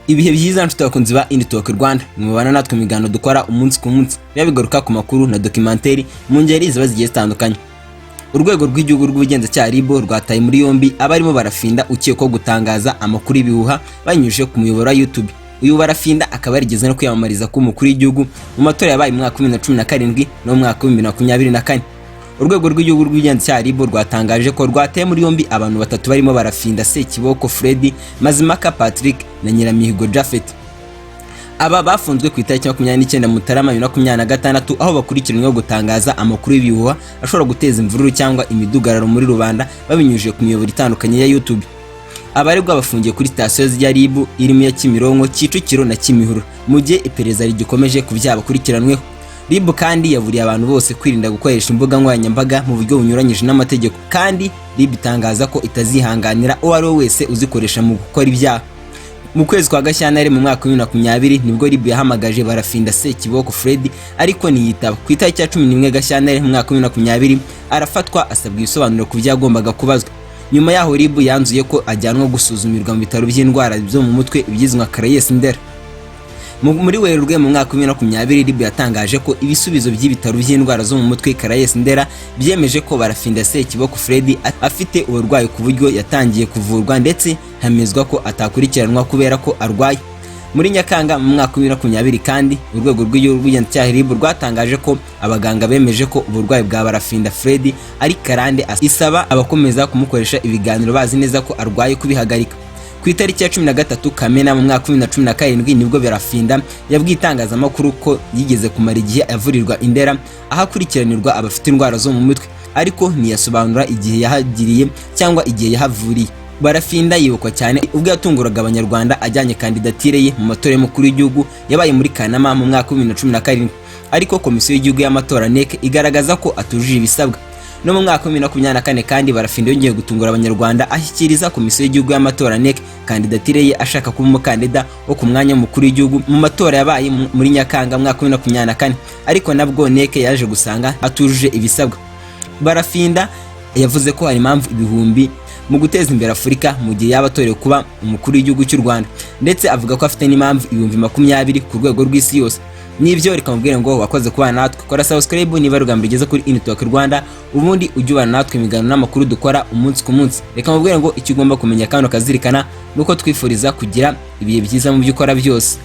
Ibihe byiza, nshuti bakunzi ba Inditoke Rwanda, mubana natwe mu biganiro dukora umunsi ku munsi, biba bigaruka ku makuru na documentary mu ngeri ziba zigiye zitandukanye. Urwego rw'Igihugu rw'Ubugenzacyaha, RIB, rwataye muri yombi abarimo Barafinda ukekwaho gutangaza amakuru y'ibihuha banyujije ku muyoboro wa YouTube. Uyu Barafinda akaba yarigeze no kwiyamamariza kuba umukuru w'igihugu mu matora yabaye mu mwaka wa 2017 no mu mwaka wa 2024. Urwego rw'Igihugu rw'Ubugenzacyaha, RIB, rwatangaje ko rwataye muri yombi abantu batatu barimo Barafinda Sekiboko Fred, Mazimaka Patrick na Nyiramihigo Japhet. Aba bafunzwe ku itariki 29 Mutarama 2026, aho bakurikiranyweho gutangaza amakuru y'ibihuha ashobora guteza imvururu cyangwa imidugararo muri rubanda babinyujije ku miyoboro itandukanye ya YouTube. Abaregwa bafungiye kuri sitasiyo ya RIB irimo iya Kimironko, Kicukiro na Kimihurura, mu gihe iperereza rigikomeje ku byaha bakurikiranyweho. RIB kandi yaburiye abantu bose kwirinda gukoresha imbuga nkoranyambaga mu buryo bunyuranyije n'amategeko, kandi RIB itangaza ko itazihanganira uwo ari we wese uzikoresha mu gukora ibyaha. Mu kwezi kwa Gashyantare mu mwaka wa 2020 nibwo RIB yahamagaje Barafinda Sekiboko Fred, ariko ntiyitaba. Ku itariki ya 11 Gashyantare mu mwaka wa 2020 arafatwa, asabwa ibisobanuro ku byo yagombaga kubazwa. Nyuma yaho RIB yanzuye ko ajyanwa gusuzumirwa mu bitaro by'indwara zo mu mutwe ibizwi nka Caraes Ndera. Muri Werurwe mu mwaka wa 2020, RIB yatangaje ko ibisubizo by'ibitaro by'indwara zo mu mutwe Caraes Ndera byemeje ko Barafinda Sekiboko Fred afite uburwayi, ku buryo yatangiye kuvurwa, ndetse hamezwa ko atakurikiranwa kubera ko arwaye. Muri Nyakanga mu mwaka wa 2020 kandi, Urwego rw'Igihugu rw'Ubugenzacyaha, RIB, rwatangaje ko abaganga bemeje ko uburwayi bwa Barafinda Fred ari karande, isaba abakomeza kumukoresha ibiganiro bazi neza ko arwaye kubihagarika. Ku itariki ya 13 Kamena mu mwaka wa 2017 nibwo Barafinda yabwiye itangazamakuru ko yigeze kumara igihe avurirwa Indera ahakurikiranirwa abafite indwara zo mu mutwe, ariko ntiyasobanura igihe yahagiriye cyangwa igihe yahavuriye. Barafinda yibukwa cyane ubwo yatunguraga Abanyarwanda ajyanye kandidatire ye mu matora y'umukuru w'igihugu yabaye muri Kanama mu mwaka wa 2017, ariko Komisiyo y'Igihugu y'Amatora, NEC, igaragaza ko atujuje ibisabwa. No mu mwaka wa 2024 kandi, Barafinda yongeye gutungura Abanyarwanda ashyikiriza Komisiyo y'Igihugu y'Amatora, NEC, kandidatire ye ashaka kuba umukandida wo ku mwanya w'umukuru w'igihugu mu matora yabaye muri Nyakanga mu mwaka wa 2024, ariko nabwo NEC yaje gusanga atujuje ibisabwa. Barafinda yavuze ko hari impamvu ibihumbi mu guteza imbere Afurika mu gihe yaba atorewe kuba umukuru w'igihugu cy'u Rwanda, ndetse avuga ko afite n'impamvu 20,000 ku rwego rw'isi yose. Nibyo, reka mubwire ngo wakoze kubana natwe. Kora subscribe niba ari ubwa ugeze kuri Initwork Rwanda, ubundi ujye ubana natwe imigano n'amakuru dukora umunsi ku munsi. Reka mubwire ngo icyo ugomba kumenya kandi ukazirikana nuko twifuriza kugira ibihe byiza mu byo ukora byose.